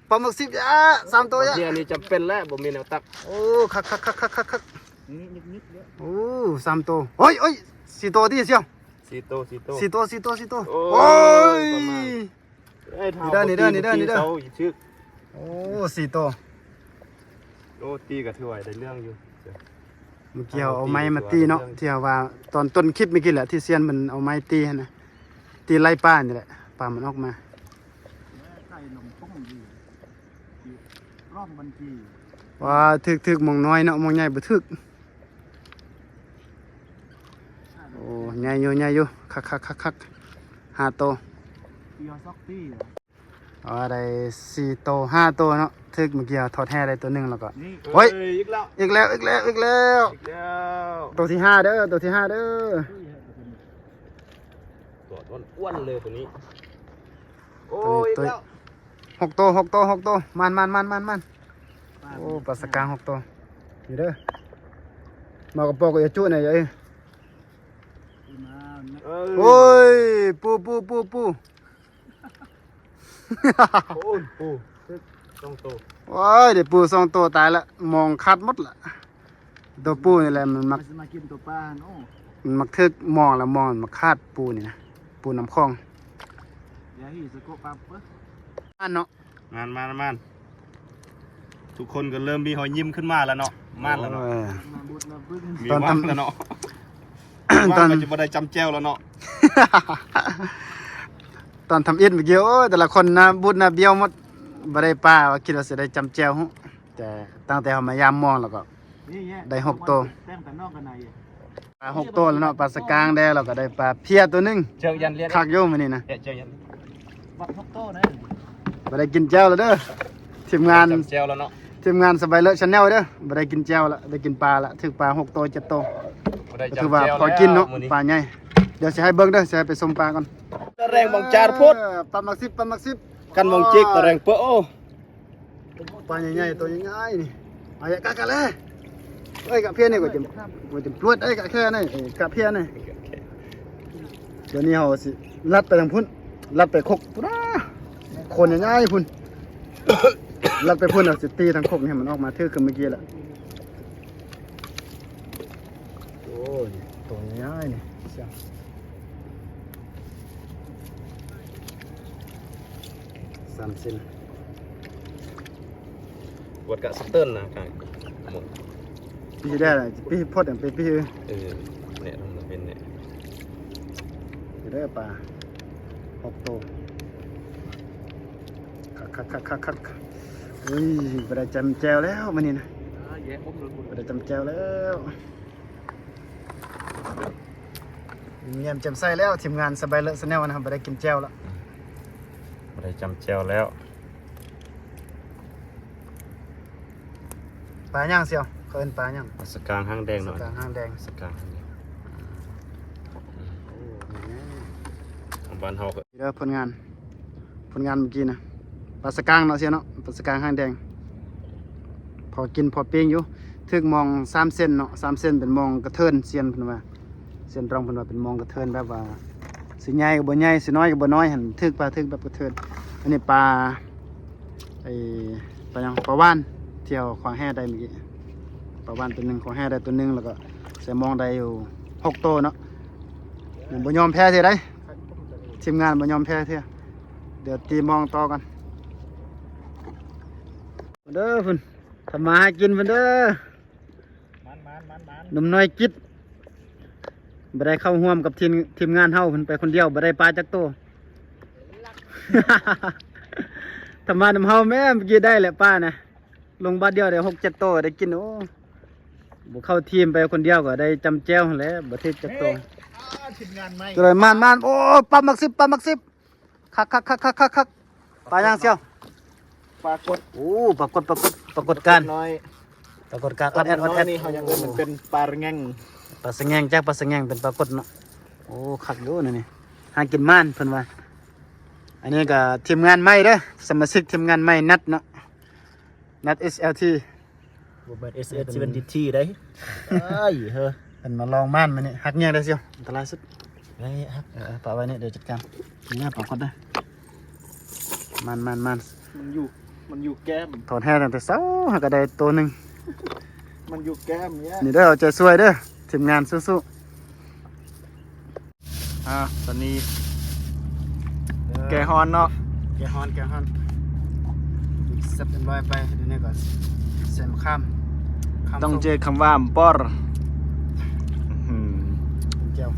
ປາໝຶກສິບ ຍາ ສາມໂຕ ປາເພຍນີ້ຈຳເປັນແລ້ວ ບໍ່ມີແນວຕັກ. ໂອ້ ຄັກໆໆໆໆ ນີ້ຍຶກໆ ໂອ້ ສາມໂຕ. ໂອ້ຍ ໂອ້ຍ ສີ່ໂຕຕິສ່ຽວ ສີ່ໂຕ ສີ່ໂຕ ສີ່ໂຕ ສີ່ໂຕ ສີ່ໂຕ. ໂອ້ຍ ປະມານ ເອີຍ ນີ້ເດີ ນີ້ເດີ ນີ້ເດີ ນີ້ເດີ ໂອ້ ສີ່ໂຕ. ໂອ້ ຕີກໍຖືວ່າໄດ້ເລື່ອງຢູ່. ເມື່ອກີ້ເຮົາເອົາໄມ້ມາຕີເນາະ ທີ່ເຮົາວ່າຕອນຕົ້ນຄລິບເມື່ອກີ້ແຫຼະ ທີ່ຊຽນມັນເອົາໄມ້ຕີຫັ້ນນະ ຕີໄລ່ປານີ້ແຫຼະ ປາມັນອອກມາ. ວ່າ ຖືກ ຖືກ ມອງນ້ອຍເນາະ ມອງໃຫຍ່ບໍ່ຖືກ. ໂອ້ ໃຫຍ່ຢູ່ ໃຫຍ່ຢູ່ ຄັກໆໆໆ ຫ້າໂຕ. ອໍ ໄດ້ສີ່ໂຕ ຫ້າໂຕເນາະ ຖືກເມື່ອກີ້ເຮົາທອດແຫໄດ້ໂຕໜຶ່ງແລ້ວກໍ ນີ້ ໂອ້ຍ ອີກແລ້ວ ອີກແລ້ວ ອີກແລ້ວ ອີກແລ້ວ ອີກແລ້ວ. ໂຕທີຫ້າເດີ ໂຕທີຫ້າເດີ ຕົວອ້ວນໆເລີຍໂຕນີ້. ໂອ້ຍ ອີກແລ້ວ ຫົກໂຕ ຫົກໂຕ ຫົກໂຕ. ມານ ມານ ມານ ມານ ໂອ້ ປາສະກາງຫົກໂຕ ນີ້ເດີ ມາກະປອກກະຈະຈຸນະ. ເອີຍ ໂອ້ຍ ປູ ປູ ປູ ປູ. ໂອ້ຍ ປູ ຖືກສອງໂຕ. ໂອ້ຍ ໄດ້ປູສອງໂຕ ຕາຍລະ ມອງຂາດໝົດລະ. ໂຕປູນີ້ແຫຼະ ມັນມັກ ມັນຊິມາກິນໂຕປາຫັ້ນ. ໂອ້ ມັນມັກຖືກມອງລະ ມອງມັນມັກຂາດ ປູນີ້ນະ ປູນ້ຳຂອງ. ຢ່າຮີສະໂກະປາເປີ ອັນເນາະ. ມານ ມານ ມານ ທຸກຄົນກໍເລີ່ມມີຮອຍຍິ້ມຂຶ້ນມາແລ້ວເນາະ ມານແລ້ວເນາະ. ເອີ ມີຫວັງແລ້ວເນາະ ຕອນທຳ ຫວັງວ່າຈະບໍ່ໄດ້ຈຳແຈ່ວແລ້ວເນາະ. ຕອນທຳອິດເມື່ອກີ້ ໂອ້ຍ ແຕ່ລະຄົນໜ້າບູດໜ້າບຽວໝົດ ບໍ່ໄດ້ປາ ວ່າຄິດວ່າຊິໄດ້ຈຳແຈ່ວ ແຕ່ຕັ້ງແຕ່ເຮົາມາຢາມມອງແລ້ວກໍ ໄດ້ຫົກໂຕ ປາຫົກໂຕແລ້ວເນາະ. ປາສະກາງແດ່ ແລ້ວກໍໄດ້ປາເພຍໂຕໜຶ່ງ. ຄັກຢູ່ມື້ນີ້ນະ ວັດຫົກໂຕນະ. ບໍ່ໄດ້ກິນແຈ່ວແລ້ວເດີ ທີມງານ ແຈ່ວແລ້ວເນາະ ທີມງານສະບາຍເລີດແຊນແນວເດີ. ບໍ່ໄດ້ກິນແຈ່ວລະ ໄດ້ກິນປາລະ ຖືກປາຫົກໂຕ ເຈັດໂຕ ກໍຖືວ່າພໍກິນເນາະ ປາໃຫຍ່. ດຽວຊິໃຫ້ເບິ່ງເດີ ຊິໃຫ້ໄປຊົມປາກ່ອນ. ຕະແຣງມອງຈາດໂພດ ເອີ ປາໝາກສິບ ປາໝາກສິບ ກັນມອງຈິກ ຕະແຣງເປີ. ໂອ້ ປາໃຫຍ່ໆ ໂຕໃຫຍ່ໆ ນີ້ ເອົາກະກະແລ. ເອີຍ ກະເພຍນີ້ກໍຈະ ກໍຈະປວດ ເອີຍ ກະແຄນີ້ ເອີຍ ກະເພຍນີ້. ດຽວນີ້ເຮົາຊິລັດໄປທາງພຸ້ນ ລັດໄປຄົກພຸ້ນນະ ໂຄນໃຫຍ່ໆ ພຸ້ນ ລັດໄປພຸ້ນ ເຮົາຊິຕີທາງຄົກນີ້ໃຫ້ມັນອອກມາຖືກຄືເມື່ອກີ້ລະ. ໂອ້ຍ ໂຕໃຫຍ່ໆ ນີ້ ສາມເຊັນ ກວດກະສະເຕີນນະ ກະໝົດ ປີໄດ້ລະ ປີພອດຫຍັງ ປີ ປີ ເອີ ແນະ ມັນເປັນແນະ ເດີ ປາຫົກໂຕ. ຄັກໆໆໆໆ ອຸ້ຍ ບໍ່ໄດ້ຈຳແຈ່ວແລ້ວມື້ນີ້ນະ ບໍ່ໄດ້ຈຳແຈ່ວແລ້ວ. ຍິ້ມແຍ້ມແຈ່ມໃສແລ້ວ ທີມງານສະບາຍເລີະແຊນແນວນະ ບໍ່ໄດ້ກິນແຈ່ວລະ ບໍ່ໄດ້ຈ້ຳແຈ່ວແລ້ວ. ປາຫຍັງສ່ຽວ? ເຂົາເອີ້ນປາຫຍັງ? ປາສະກາງຫາງແດງເນາະ ປາສະກາງຫາງແດງ ປາສະກາງຫາງແດງ. ໂອ້ ຂອງບ້ານເຮົາກໍ ເດີ ຜົນງານ ຜົນງານມື້ກີ້ນະ ປາສະກາງເນາະສ່ຽວເນາະ ປາສະກາງຫາງແດງ. ພໍກິນພໍປີ້ງຢູ່ ຖືກມອງສາມເສັ້ນເນາະ ສາມເສັ້ນເປັນມອງກະເທີນ ສ່ຽວເພິ່ນວ່າ ສ່ຽວຕອງເພິ່ນວ່າເປັນມອງກະເທີນ ແບບວ່າຊິໃຫຍ່ກໍບໍ່ໃຫຍ່ ຊິນ້ອຍກໍບໍ່ນ້ອຍຫັ້ນ ຖືກປາ ຖືກແບບກະເທີນ. ອັນນີ້ປາ ໄອ້ ປາຫຍັງ ປາຫວ່ານ ທີ່ເຮົາຄວ້າງແຫໄດ້ມື້ກີ້ ປາຫວ່ານໂຕໜຶ່ງ ຄວ້າງແຫໄດ້ໂຕໜຶ່ງ ແລ້ວກໍໃສ່ມອງໄດ້ຢູ່ຫົກໂຕເນາະ. ຍັງບໍ່ຍອມແພ້ເທື່ອໃດ ທີມງານບໍ່ຍອມແພ້ເທື່ອ. ດຽວຕີມອງຕໍ່ກັນເດີພຸ້ນ ທຳມາຫາກິນພຸ້ນເດີ ໝານໆໆໆ ໜຸ່ມນ້ອຍກິດ ບໍ່ໄດ້ເຂົ້າຮ່ວມກັບທີມ ທີມງານເຮົາ ເພິ່ນໄປຄົນດຽວ ບໍ່ໄດ້ປາຈັກໂຕ. ທຳມານຳເຮົາແມ້ ເມື່ອກີ້ໄດ້ແຫຼະປານະ ລົງບາດດຽວໄດ້ຫົກເຈັດໂຕ ໄດ້ກິນ. ໂອ້ ບໍ່ເຂົ້າທີມ ໄປຄົນດຽວກໍໄດ້ຈ້ຳແຈ່ວຫັ້ນແຫຼະ ບໍ່ຖືກຈັກໂຕ. ເອີ ທີມງານໃໝ່ ໂອ້ ປາໝາກສິບ ປາໝາກສິບ. ຄັກໆໆໆໆ ປາຫຍັງສ່ຽວ? ປາກົດ. ໂອ້ ປາກົດ ປາກົດ ປາກົດການ ປາກົດນ້ອຍ ປາກົດການ ອອດແອດ ອອດແອດ. ນີ້ເຮົາຍັງເອີ້ນມັນເປັນປາສະແງງ ປາສະແງງ ຈາກປາສະແງງເປັນປາກົດເນາະ. ໂອ້ ຄັກຢູ່ນີ້ ຫາກິນໝານເພິ່ນວ່າ. ອັນນີ້ກໍທີມງານໃໝ່ເດີ ສະມາຊິກທີມງານໃໝ່ ນັດເນາະ ນັດ ເອສແອລທີ ບໍ່ແມ່ນ ເອສເອສ ເຊັບເວັນທີ ໄດ໋. ເອີຍ ເຮີ ເພິ່ນມາລອງໝານມື້ນີ້. ຮັກແຍງໄດ້ສ່ຽວ ອັນຕະລາຍສຸດ. ເອີຍ ຮັກ ເອີ ປະໄວ້ນີ້ ດຽວຈັດການ. ນີ້ປາກົດເດີ ໝານໆໆ. ມັນຢູ່ ມັນຢູ່ແກ້ມ ຖອນແຫຕັ້ງແຕ່ເຊົ້າ ຫາກະໄດ້ໂຕໜຶ່ງ ມັນຢູ່ແກ້ມເນຍ. ນີ້ເດີ ເອົາໃຈຊ່ວຍເດີ ທີມງານສູ້ໆ. ອ່າ ຕອນນີ້ ເອີ ແກ່ຮ້ອນເນາະ ແກ່ຮ້ອນ ແກ່ຮ້ອນ ເສັບຮຽບຮ້ອຍໄປ. ດຽວນີ້ກໍໃສ່ມະຂາມ ຕ້ອງເຈີຄຳວ່າ ປອຣ ອືມ ແຈ່ວ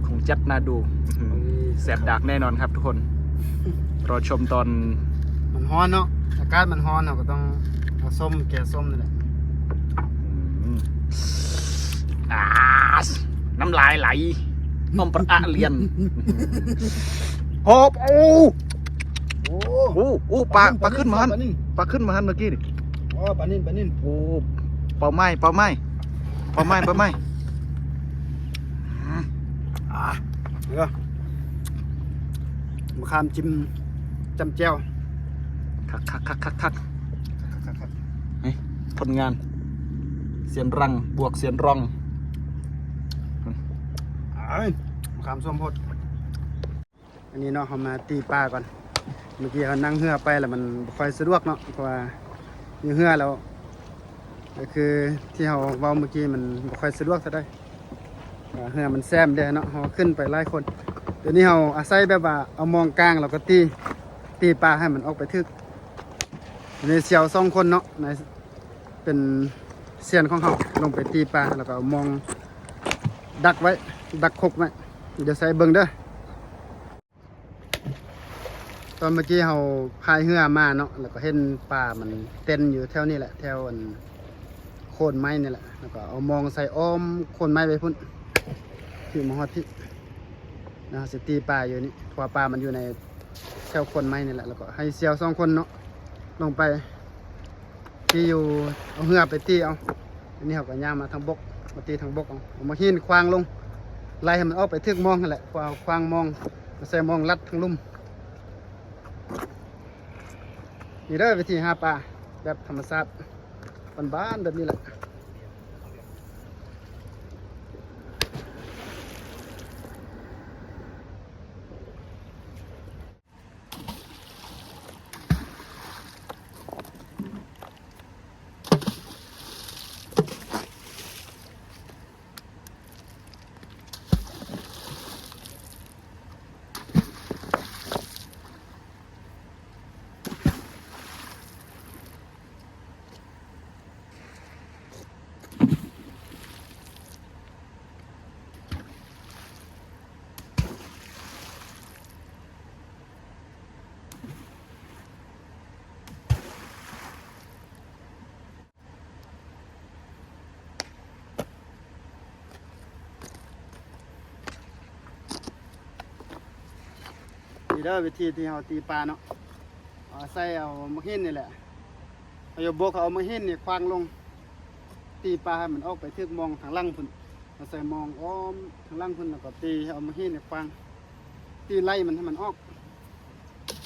ຄົງຈັດໜ້າດູ ອືມ ໂອ້ຍ ແຊບດາກແນ່ນອນຄັບທຸກຄົນ ລໍຊົມຕອນ ມັນຮ້ອນເນາະ ອາກາດມັນຮ້ອນ ເຮົາກໍຕ້ອງເອົາສົ້ມ ແກ່ສົ້ມນີ້ແຫຼະ. ອືມ ອາ ນ້ຳລາຍໄຫຼ ນ້ຳປະອາລຽນ. ໂອ້ ໂອ້ ໂອ້ ໂອ້ ປາ ປາຂຶ້ນມາຫັ້ນ ປາຂຶ້ນມາຫັ້ນເມື່ອກີ້ນີ້. ອໍ ປານິນ ປານິນ. ໂອ້ ເປົ້າໝາຍ ເປົ້າໝາຍ ເປົ້າໝາຍ ເປົ້າໝາຍ. ອືມ ອ່າ ເດີ ມະຂາມຈິ້ມຈ້ຳແຈ່ວ ຄັກໆໆໆໆ. ນີ້ ຜົນງານ ຊຽນຣັງ ບວກຊຽນຣອງ. ເອີຍ ມະຂາມສົ້ມໂພດ. ອັນນີ້ເນາະ ເຮົາມາຕີປາກ່ອນ. ເມື່ອກີ້ເຮົານັ່ງເຮືອໄປແລ້ວມັນບໍ່ຄ່ອຍສະດວກເນາະ ເພາະວ່າຢູ່ເຮືອແລ້ວ ກໍຄືທີ່ເຮົາເວົ້າເມື່ອກີ້ ມັນບໍ່ຄ່ອຍສະດວກເທົ່າໃດ ເຮືອມັນແຊມແດ່ເນາະ ເຮົາຂຶ້ນໄປຫຼາຍຄົນ. ດຽວນີ້ເຮົາອາໄສແບບວ່າເອົາມອງກາງ ແລ້ວກໍຕີ ຕີປາໃຫ້ມັນອອກໄປຖືກ. ດຽວນີ້ສ່ຽວສອງຄົນເນາະ ໃນ ເປັນຊຽນຂອງເຮົາ ລົງໄປຕີປາ ແລ້ວກໍເອົາມອງດັກໄວ້ ດັກຄົກໄວ້. ດຽວໃສ່ເບິ່ງເດີ. ຕອນເມື່ອກີ້ເຮົາພາຍເຮືອມາເນາະ ແລ້ວກໍເຫັນປາມັນເຕັ້ນຢູ່ແຖວນີ້ແຫຼະ ແຖວອັນໂຄນໄມ້ນີ້ແຫຼະ ແລ້ວກໍເອົາມອງໃສ່ອ້ອມໂຄນໄມ້ໄວ້ພຸ້ນ. ທີ່ມາຮອດທີ່ ແລ້ວເຮົາຊິຕີປາຢູ່ນີ້ ເພາະວ່າປາມັນຢູ່ໃນແຖວໂຄນໄມ້ນີ້ແຫຼະ ແລ້ວກໍໃຫ້ສ່ຽວສອງຄົນເນາະ ລົງໄປ ທີ່ຢູ່ ເອົາເຮືອໄປຕີເອົາ. ອັນນີ້ເຮົາກໍຍ່າງມາທາງບົກ ມາຕີທາງບົກເອົາ ເອົາໝາກຫີນຂວ້າງລົງ ໄລ່ໃຫ້ມັນອອກໄປຖືກມອງຫັ້ນແຫຼະ ເພາະເຮົາຂວ້າງມອງ ມາໃສ່ມອງລັດທາງລຸ່ມ. ນີ້ເດີ ວິທີຫາປາແບບທຳມະຊາດບ້ານໆ ແບບນີ້ແຫຼະ. ເດີ ວິທີທີ່ເຮົາຕີປາເນາະ ເອົາໃສ່ເອົາໝາກຫີນນີ້ແຫຼະ ເຮົາຢາກບົກ ເອົາໝາກຫີນນີ້ຂວາງລົງ ຕີປາໃຫ້ມັນອອກໄປຖືກມອງທາງຫຼັງພຸ້ນ ເຮົາໃສ່ມອງອ້ອມທາງຫຼັງພຸ້ນ ແລ້ວກໍຕີ ເອົາໝາກຫີນນີ້ຂວາງ ຕີໄລ່ມັນໃຫ້ມັນອອກ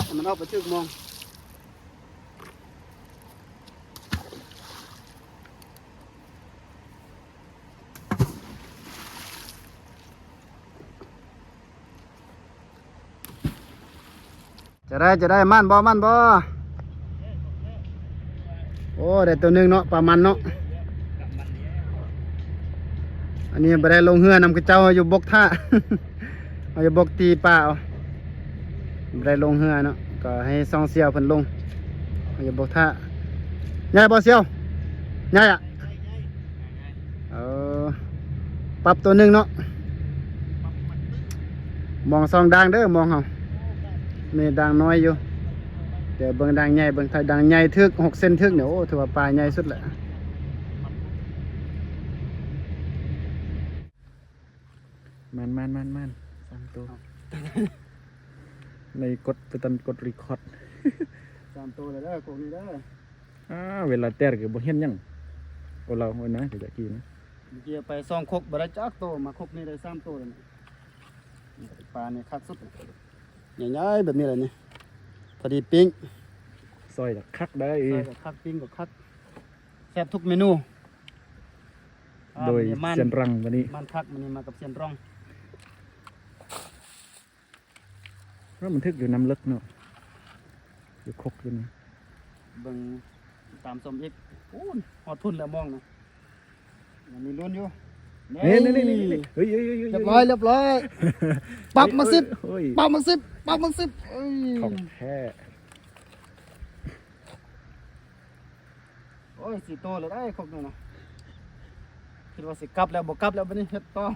ໃຫ້ມັນອອກໄປຖືກມອງ. ຈະໄດ້ ຈະໄດ້ ໝານບໍ່ ໝານບໍ່? ໂອ້ ໄດ້ໂຕໜຶ່ງເນາະ ປາໝັນເນາະ. ອັນນີ້ບໍ່ໄດ້ລົງເຮືອນຳເຂົາເຈົ້າ ເຮົາຢູ່ບົກຖ້າ ເຮົາຢູ່ບົກຕີປາເອົາ ບໍ່ໄດ້ລົງເຮືອເນາະ ກໍໃຫ້ຊ່ອງສ່ຽວເພິ່ນລົງ ເຮົາຢູ່ບົກຖ້າ. ໃຫຍ່ບໍ່ສ່ຽວ? ໃຫຍ່ອະ? ເອີ ປັບໂຕໜຶ່ງເນາະ ມອງສອງດ່າງເດີ ມອງເຮົາ ມີດ່າງນ້ອຍຢູ່ ດຽວເບິ່ງດ່າງໃຫຍ່ ເບິ່ງຖ້າດ່າງໃຫຍ່ຖືກ ຫົກເຊັນຖືກນີ້ ໂອ້ ຖືວ່າປາໃຫຍ່ສຸດແຫຼະ. ມານໆໆໆ ສາມໂຕ ໃນກົດ ໄປຕັນກົດ record ສາມໂຕແລ້ວເດີ ໂຄກນີ້ເດີ. ອາ ເວລາແຕ່ກໍບໍ່ເຫັນຫຍັງ ໂອລາວໂອນາ ແຕ່ກີ້ນະ ເມື່ອກີ້ໄປສອງຄົກບໍ່ໄດ້ຈັກໂຕ ມາຄົກນີ້ໄດ້ສາມໂຕແລ້ວນີ້. ປານີ້ຄັກສຸດ ໃຫຍ່ໆແບບນີ້ແຫຼະນີ້ ພໍດີປີ້ງ ຊອຍກໍຄັກໄດ້ ຊອຍກໍຄັກ ປີ້ງກໍຄັກ ແຊບທຸກເມນູ. ໂດຍ ອ່າ ມັນ ຊຽນລັງ ມື້ນີ້ ມັນຄັກ ມື້ນີ້ມາກັບຊຽນລັງ. ແລ້ວມັນຖືກຢູ່ນ້ຳເລິກເນາະ ຢູ່ຄົກຢູ່ນີ້ ເບິ່ງຕາມຊົມອີກ. ໂອ້ ຮອດພຸ້ນແລ້ວມອງນະ ຍັງມີລຸ້ນຢູ່. ນີ້ໆໆໆ ເຮີ້ຍໆໆໆ ຮຽບຮ້ອຍ ຮຽບຮ້ອຍ ປັບມາສິບ ເຮີ້ຍໆ ປັບມາສິບ ປັບມາສິບ ເອີຍ ຂອງແທ້. ໂອ້ຍ ສີ່ໂຕແລ້ວໄດ໋ ຄົກນີ້ນະ ຄິດວ່າຊິກັບແລ້ວ ບໍ່ກັບແລ້ວ ບັດນີ້ເຮັດຕໍ່.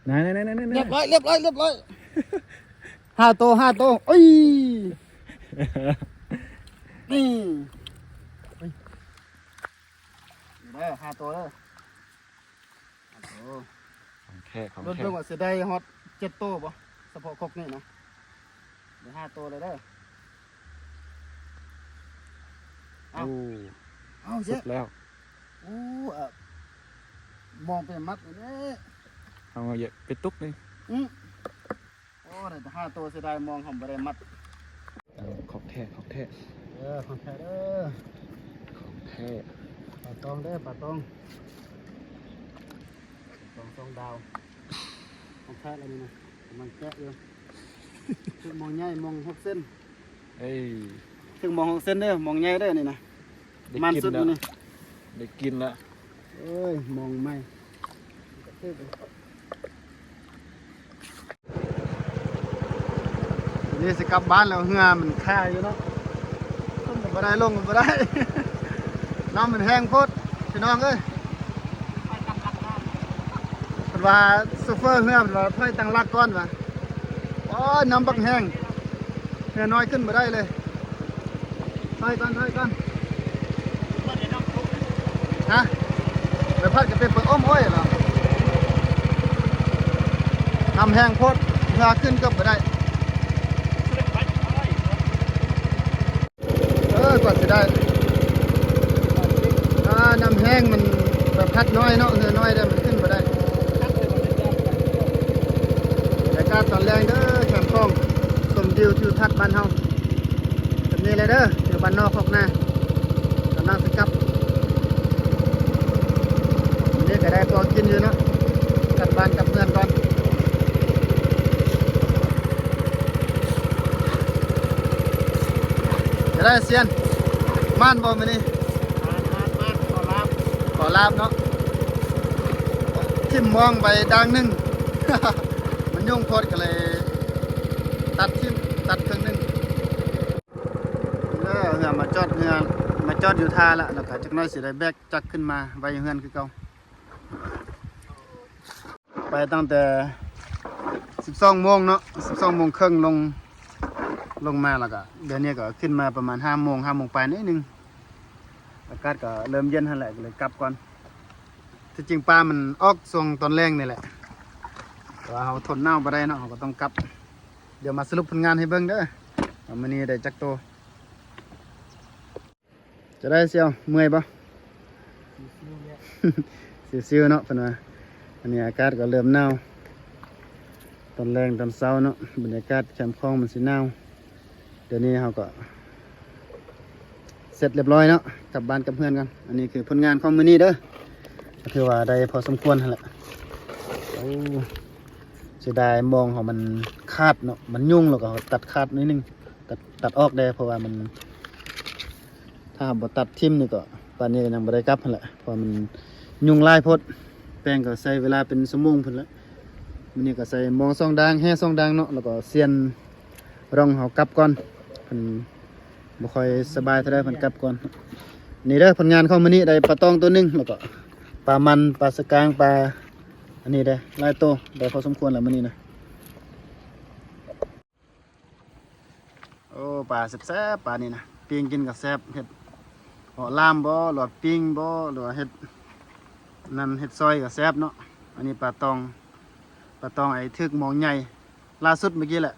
ນັ້ນໆໆໆໆ ຮຽບຮ້ອຍ ຮຽບຮ້ອຍ ຮຽບຮ້ອຍ ຫ້າໂຕ ຫ້າໂຕ ໂອ້ຍ ນີ້ ເອີຍ ນີ້ເດີ ຫ້າໂຕເດີ ຫ້າໂຕ ຂອງແທ້ ຂອງແທ້. ລຸ້ນເບິ່ງວ່າຊິໄດ້ຮອດເຈັດໂຕບໍ່ ສະເພາະຄົກນີ້ນະ ໄດ້ຫ້າໂຕແລ້ວເດີ. ເອົ້າ ໂອ້ ເອົ້າ ສຸດແລ້ວ. ໂອ້ ເອີ ມອງໄປມັດນີ້ ເອົາເຍາະໄປຕຸກນີ້ ອື ໂອ້ ໄດ້ແຕ່ຫ້າໂຕ ເສຍດາຍມອງເຮົາບໍ່ໄດ້ມັດ. ເອົາ ຂອງແທ້ ຂອງແທ້ ເອີ ຂອງແທ້ເດີ ຂອງແທ້. ປາຕອງເດີ ປາຕອງ ປາຕອງສອງດາວ ຂອງແທ້ແລ້ວນີ້ນະ ກຳລັງແກະຢູ່. ຖືກມອງໃຫຍ່ ມອງຫົກເຊັນ ເອີຍ ຖືກມອງຫົກເຊັນເດີ ມອງໃຫຍ່ເດີນີ້ນະ ໄດ້ກິນ ມັນສຸດ ແລ້ວ ມື້ນີ້ ໄດ້ກິນແລ້ວ. ເອີຍ ມອງໃໝ່ ນີ້ຊິກັບບ້ານແລ້ວ ເຮືອມັນຄາຢູ່ເນາະ ຂຶ້ນກໍບໍ່ໄດ້ ລົງກໍບໍ່ໄດ້ ນ້ຳມັນແຮງໂພດ ພີ່ນ້ອງເອີຍ. ເພິ່ນວ່າ ໂຊເຟີເຮືອເພິ່ນວ່າ ຖອຍຕັ້ງຫຼັກກ່ອນວ່າ ໂອ້ຍ ນ້ຳບັກແຮງ ເຮືອນ້ອຍຂຶ້ນບໍ່ໄດ້ເລີຍ ຖອຍກ່ອນ ຖອຍກ່ອນ. ຮະ ໃບພັດກໍເປັນປຶ້ມໂອ້ມໂອ້ຍເນາະ ນ້ຳແຮງໂພດ ເຮືອຂຶ້ນກໍບໍ່ໄດ້. ເອີ ກວ່າຊິໄດ້ ອ່າ ນ້ຳແຮງມັນແບບພັດນ້ອຍເນາະ ເຮືອນ້ອຍເດ້ ມັນຂຶ້ນບໍ່ໄດ້. ບັນຍາກາດຕອນແລງເດີແຄມຂອງ ຊົມວິວທິວທັດບ້ານເຮົາ ແບບນີ້ແຫຼະເດີ ຢູ່ບ້ານນອກຄອກນາ ກຳລັງຊິກັບ. ມື້ນີ້ກໍໄດ້ພໍກິນຢູ່ເນາະ ກັບບ້ານກັບເຮືອນກ່ອນ. ຈະໄດ້ຊຽນ ໝານບໍ່ມື້ນີ້? ໝານ ໝານ ໝານ ຂໍລາບ ຂໍລາບເນາະ. ຖິ້ມມອງໄປດ່າງໜຶ່ງ ມັນຫຍຸ້ງໂພດກໍເລີຍຕັດຖິ້ມ ຕັດເຄິ່ງໜຶ່ງ. ເຮືອມາຈອດ ເຮືອມາຈອດຢູ່ທ່າລະ ແລ້ວກໍຈັກໜ້ອຍຊິໄດ້ແບກຈັກຂຶ້ນມາໄວ້ຢູ່ເຮືອນຄືເກົ່າ. ໄປຕັ້ງແຕ່ສິບສອງໂມງເນາະ ສິບສອງໂມງເຄິ່ງລົງ ລົງມາ ແລ້ວກໍດຽວນີ້ກໍຂຶ້ນມາປະມານຫ້າໂມງ ຫ້າໂມງປາຍໜ້ອຍໜຶ່ງ ອາກາດກໍເລີ່ມເຢັນຫັ້ນແຫຼະ ກໍເລີຍກັບກ່ອນ. ທີ່ຈິງປາມັນອອກຊ່ວງຕອນແລງນີ້ແຫຼະ ແຕ່ວ່າເຮົາທົນໜາວບໍ່ໄດ້ເນາະ ເຮົາກໍຕ້ອງກັບ. ດຽວມາສະຫຼຸບຜົນງານໃຫ້ເບິ່ງເດີ ວ່າມື້ນີ້ໄດ້ຈັກໂຕ. ຈະໄດ້ສ່ຽວ ເມື່ອຍບໍ່? ຊິວໆເນາະ ເພິ່ນວ່າ. ອັນນີ້ອາກາດກໍເລີ່ມໜາວ ຕອນແລງຕອນເຊົ້າເນາະ ບັນຍາກາດແຄມຂອງມັນຊິໜາວ. ດຽວນີ້ເຮົາກໍເສັດລຽບຮ້ອຍເນາະ ກັບບ້ານກັບເຮືອນກ່ອນ. ອັນນີ້ຄືຜົນງານຂອງມື້ນີ້ເດີ ກໍຖືວ່າໄດ້ພໍສົມຄວນຫັ້ນແຫຼະ. ໂອ້ ເສຍດາຍມອງເຮົາມັນຂາດເນາະ ມັນຫຍຸ້ງ ແລ້ວກໍເຮົາຕັດຂາດໜ້ອຍໜຶ່ງ ຕັດ ຕັດອອກແດ່ ເພາະວ່າມັນ ຖ້າເຮົາບໍ່ຕັດຖິ້ມນີ້ກໍ ປານນີ້ກໍຍັງບໍ່ໄດ້ກັບຫັ້ນແຫຼະ ເພາະວ່າມັນຫຍຸ້ງຫຼາຍໂພດ. ແປ້ງກໍໃຊ້ເວລາເປັນຊົ່ວໂມງພຸ້ນແຫຼະ. ມື້ນີ້ກໍໃສ່ມອງສອງດ້າງ ແຮ່ສອງດ້າງເນາະ ແລ້ວກໍສ່ຽນ ລອງເຮົາກັບກ່ອນ ເພິ່ນບໍ່ຄ່ອຍສະບາຍເທົ່າໃດ ເພິ່ນກັບກ່ອນ. ນີ້ເດີ ຜົນງານຂອງມື້ນີ້ ໄດ້ປາຕອງໂຕໜຶ່ງ ແລ້ວກໍປາມັນ ປາສະກາງ ປາອັນນີ້ເດ້ ຫຼາຍໂຕ ໄດ້ພໍສົມຄວນແລ້ວມື້ນີ້ນະ. ໂອ້ ປາແຊບໆ ປານີ້ນະ ປີ້ງກິນກໍແຊບ ເຮັດເຫາະລາມບໍ ຫຼືວ່າປີ້ງບໍ ຫຼືວ່າເຮັດນັ້ນເຮັດຊອຍກໍແຊບເນາະ. ອັນນີ້ປາຕອງ ປາຕອງໄອ້ຖືກມອງໃຫຍ່ ລ່າສຸດມື້ກີ້ແຫຼະ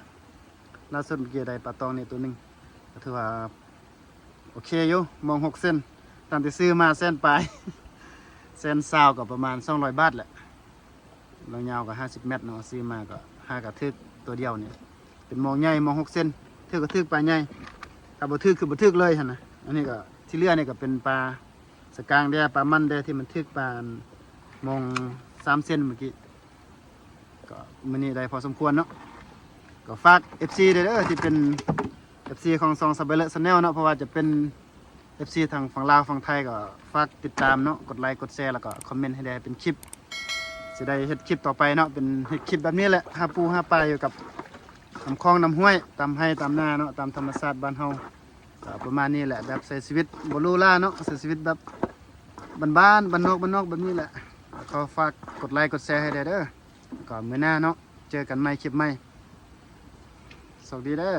ລ່າສຸດມື້ກີ້ໄດ້ປາຕອງນີ້ໂຕໜຶ່ງ ກໍຖືວ່າໂອເຄຢູ່ ມອງຫົກເຊັນ ຕັ້ງແຕ່ຊື້ມາແສນປາຍ ແສນຊາວ ກໍປະມານສອງຮ້ອຍບາດແຫຼະ. ລາວຍາວກໍຫ້າສິບແມັດເນາະ ຊື້ມາກໍຫາກໍຖືກໂຕດຽວນີ້ ເປັນມອງໃຫຍ່ ມອງຫົກເຊັນ ຖືກກໍຖືກປາໃຫຍ່ ຖ້າບໍ່ຖືກຄືບໍ່ຖືກເລີຍຫັ້ນນະ. ອັນນີ້ກໍທີ່ເຫຼືອນີ້ກໍເປັນປາສະກາງແດ່ ປາມັນແດ່ ທີ່ມັນຖືກປາມອງສາມເຊັນມື້ກີ້. ກໍມື້ນີ້ໄດ້ພໍສົມຄວນເນາະ ກໍຝາກເອັຟຊີເດີ ທີ່ເປັນເອັຟຊີຂອງຊ່ອງ Sabailert Channel ເນາະ ບໍ່ວ່າຈະເປັນເອັຟຊີທາງຝັ່ງລາວຝັ່ງໄທ ກໍຝາກຕິດຕາມເນາະ ກົດໄລກົດແຊ ແລ້ວກໍຄອມເມັນໃຫ້ແດ່ ເປັນຄລິບ ຊິໄດ້ເຮັດຄລິບຕໍ່ໄປເນາະ ເປັນເຮັດຄລິບແບບນີ້ແຫຼະ ຫາປູຫາປາຢູ່ກັບນ້ຳຂອງນ້ຳຫ້ວຍ ຕາມໄຮ່ຕາມນາເນາະ ຕາມທຳມະຊາດບ້ານເຮົາ ກໍປະມານນີ້ແຫຼະ ແບບໃຊ້ຊີວິດບໍ່ຫຼູຫຼາເນາະ ໃຊ້ຊີວິດແບບບ້ານໆ ບ້ານນອກ ບ້ານນອກແບບນີ້ແຫຼະ. ຂໍຝາກກົດໄລກົດແຊໃຫ້ແດ່ເດີ ກໍມື້ໜ້າເນາະ ເຈີກັນໃໝ່ ຄລິບໃໝ່ ໂຊກດີເດີ.